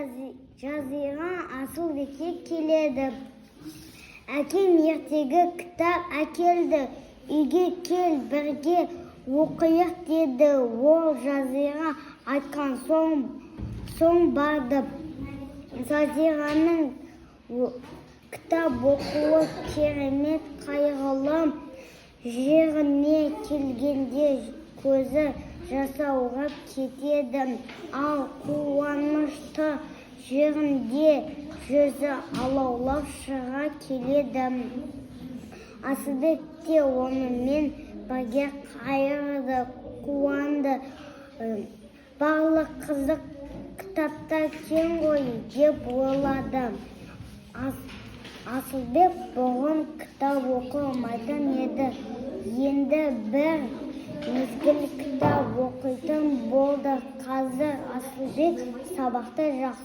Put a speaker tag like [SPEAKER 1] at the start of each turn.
[SPEAKER 1] Жазира Асылбекке келеді. Әкем ертегі кітап әкелді. Үйге кел, бірге оқиық деді. Ол Жазира айтқан соң барды. Жазираның кітап оқуы керемет. Қайғылы жеріне келгенде көзі жасаурап кетеді, ал қуанышты жерінде жүзі алаулап шыға келеді. Асылбек те онымен бірге қайғырды, қуанды. Барлық қызық кітапта екен ғой деп ойлады. Асылбек бұрын кітап оқымайтын еді. Енді бір мезгіл кітап оқитын болды. Қазір Асылбек сабақты жақсы